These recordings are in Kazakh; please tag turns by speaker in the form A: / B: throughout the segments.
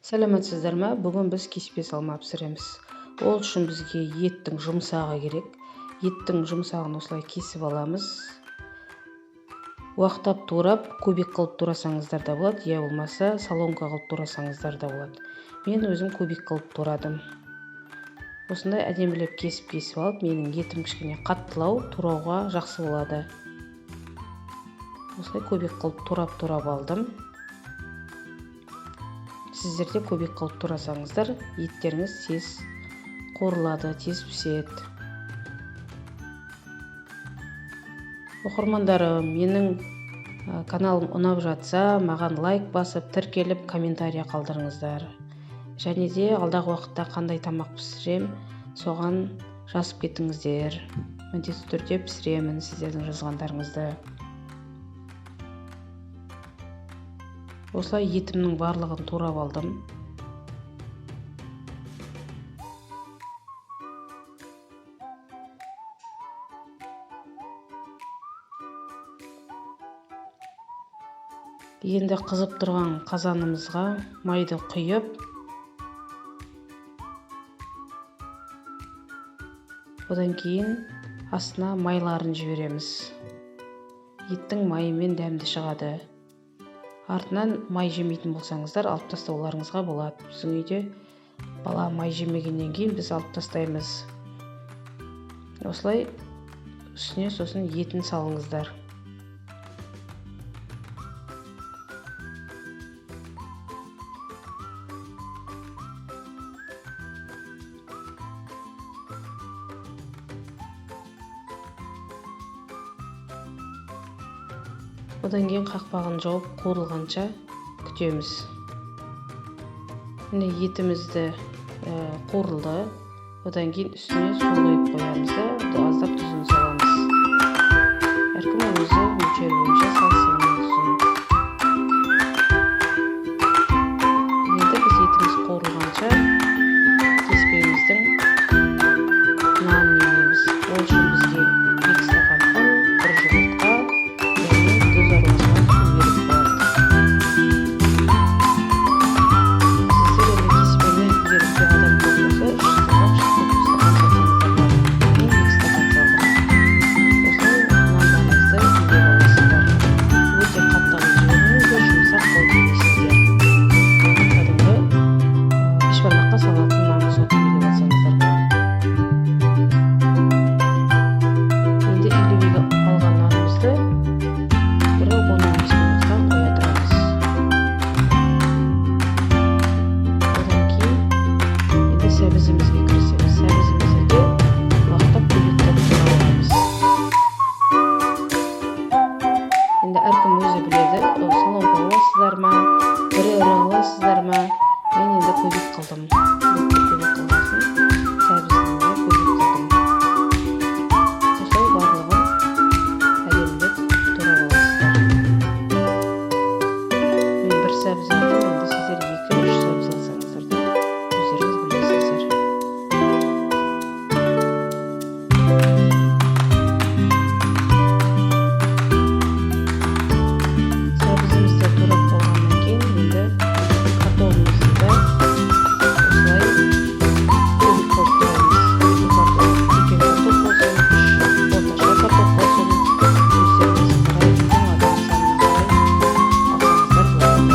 A: Сәлеметсіздер ме? Бүгін біз кеспе салма пісіреміз. Ол үшін бізге еттің жұмсағы керек. Еттің жұмсағын осылай кесіп аламыз. Уақтап турап, кубик қылып турасаңыздар да болады, я болмаса соломка қылып турасаңыздар да болады. Мен өзім кубик қылып турадым. Осындай әдемілеп кесіп-кесіп алып, менің етім кішкене қаттылау, турауға жақсы болады. Осылай кубик қылып турап-турап алдым. Сіздер де кубик қылып турасаңыздар, еттеріңіз тез қуырылады, тез піседі. Оқырмандарым, менің каналым ұнап жатса, маған лайк басып, тіркеліп, комментария қалдырыңыздар. Және де алдағы уақытта қандай тамақ пісірем, соған жазып кетіңіздер. Міндетті түрде пісіремін сіздердің жазғандарыңызды. Осылай етімнің барлығын турап алдым. Енді қызып тұрған қазанымызға майды құйып, одан кейін астына майларын жібереміз. Еттің майымен дәмді шығады. Артынан май жемейтін болсаңыздар, алып тастауларыңызға болады. Біздің үйде бала май жемегеннен кейін біз алып тастаймыз. Осылай үстіне сосын етін салыңыздар. Одан кейін қақпағын жауып қуырылғанша күтеміз. Міне етімізді қуырылды. Одан кейін үстіне су құйып қоямыз да, аздап тұзын саламыз. Әркім өзі мөлшері бойынша салсын тұзын. Енді біз етіміз қуырылғанша кеспеміздің нанын илейміз. Ол үшін бізге 2 стақан ұн, 1 жұмыртқа және тұз араласқан су керек болады. Сіздер енді кеспені егер үйде адам көп болса, 3 стақан, 4 стақан салсаңыздар болады. Мен 2 стақан салдым. Осылай нандарыңызды илеп аласыздар. Өте қатты қылып жібермеңіздер, жұмсақ қылып илейсіздер. Кәдімгі бешбармаққа салатын нан ұқсатып илеп алсаңыздар болады. Енді илеп алған нанымызды бір 10-15 минутқа қоя тұрамыз. Одан кейін енді сәбізімізге кірісеміз. Сәбізімізді де уақтап кубик қылып турап аламыз. Енді әркім өзі біледі, соломка қыласыздар ма, ірі ірі қыласыздар ма. Мен енді кубик қылдым. Етті кубик қылғасын сәбізін де кубик қылдым. Осылай барлығын әдемілеп турап аласыздар. Мен бір сәбіз алдым, енді сіздер 2-3 сәбіз алсаңыздар да өздеріңіз білесіздер. Сәбізімізді турап болғаннан кейін енді картогымызды да осылай кубик қылып тураймыз. 2 картоп, үлкен картоп болсын, 3 орташа картоп болсын, өздеріңіз қарай, үйдің адам санына қарай алсаңыздар болады.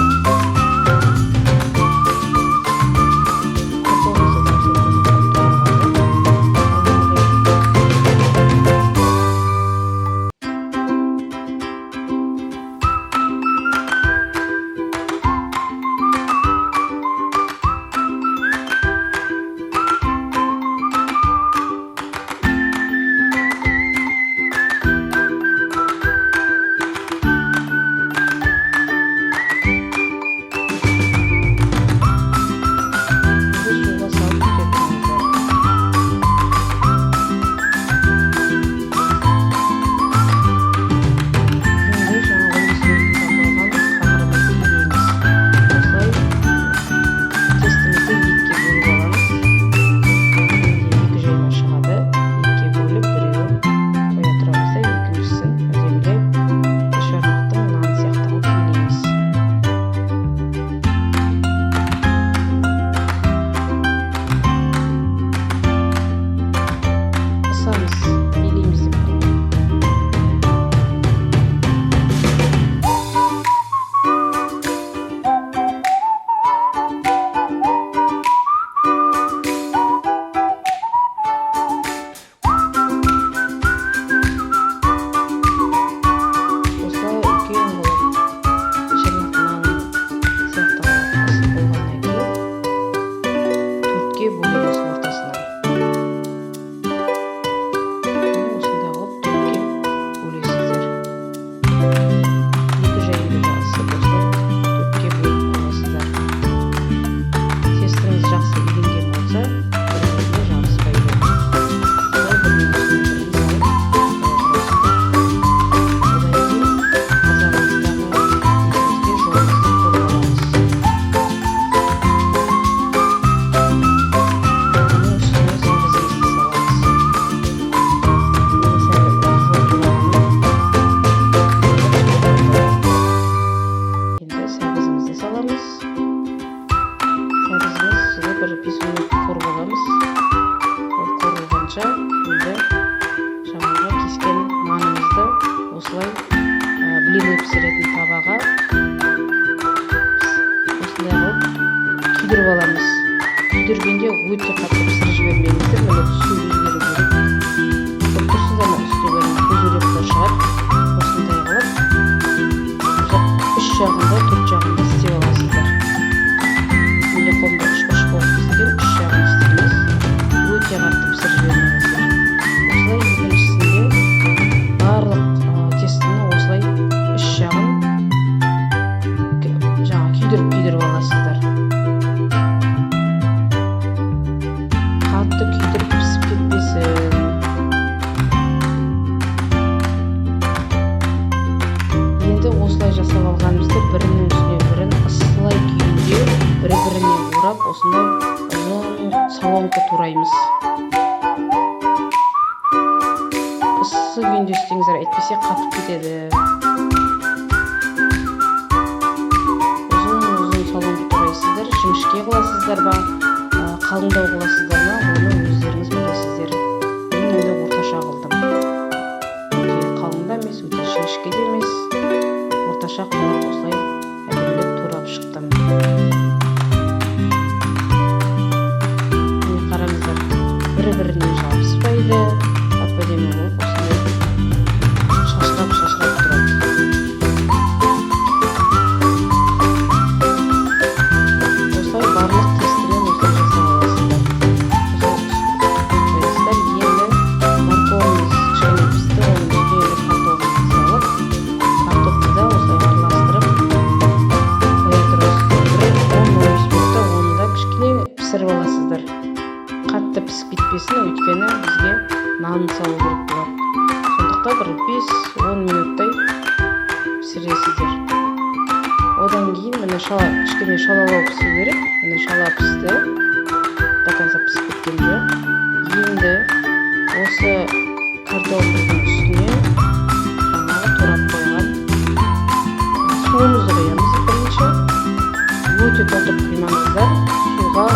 A: Күйдіргенде өте қатты пісіріп жібермеңіздер, міне түсі өзгеру керек. Көріп тұрсыздар ма, үстіне бір пузыректер шығады. Осындай қылып үш жағында, төрт жағында істеп аласыздар. Менде қолымда үшбұрыш болып піскен, үш жағын істейміз. Өте қатты пісіріп жібермеңіздер. Осылай екіншісінде барлық тестіні осылай үш жағын жаңа күйдіріп аласыздар. Қатты күйдіріп пісіп кетпесін. Енді осылай жасап алғанымызды бірінің үстіне бірін ысылай күйінде бір-біріне орап, осындай ұзын соломка тураймыз. Ыссы күйінде істеңіздер, әйтпесе қатып кетеді. Ұзын-ұзын соломка турайсыздар, жіңішке қыласыздар ба, қалыңдау қыласыздар ма, оны өздеріңіз білесіздер. Мен енді орташа қылдым. Өте қалың да емес, өте жіңішке де емес. Орташа қылып осылай әдемілеп турап шықтым. Міне қараңыздар, бір-біріне жабыспайды, әп-әдемі болып осындай шашырап-шашырап тұрады. Осылай барлық тестімен осылай жасап аласыздар. Осылай қоясыздар. Енді морковымыз кішкене пісті, оның үстіне енді картогымызды салып, картопты да осылай араластырып қоя тұрасыздар. Бір 10-15 минутта оны да кішкене пісіріп аласыздар. Қатты пісіп кетпесін, өйткені бізге нан салу керек болады. Сондықтан бір 5-10 минуттай пісіресіздер. Одан кейін міне кішкене шалалау пісу керек. Міне шала пісті, до конца пісіп кеткен жоқ. Енді осы картогымыздың үстіне жаңағы турап қойған суымызды құямыз бірінші. Өте толтырып құймаңыздар, суға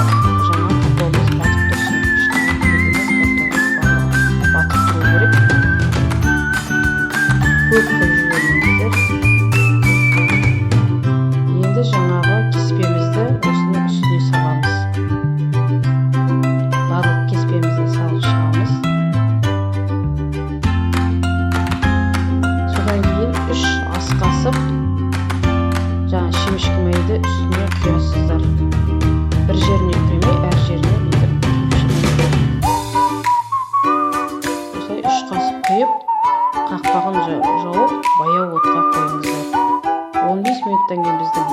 A: жаңа картогымыз батып тұрсын. Ішінде етіміз, картогымыз барлығы батып тұру керек. Көп құйып жібермеңіздер. Енді жаңағы кеспемізді осының үстіне саламыз. Барлық кеспемізді салып шығамыз. Содан кейін 3 ас қасық жаңа шемішке майды үстіне құясыздар. Бір жеріне құймай, әр жеріне бүйтіп құйып шығыңыздар. Осылай 3 қасық құйып, қақпағын жауып, баяу отқа қойыңыздар. 15 минуттан кейін біздің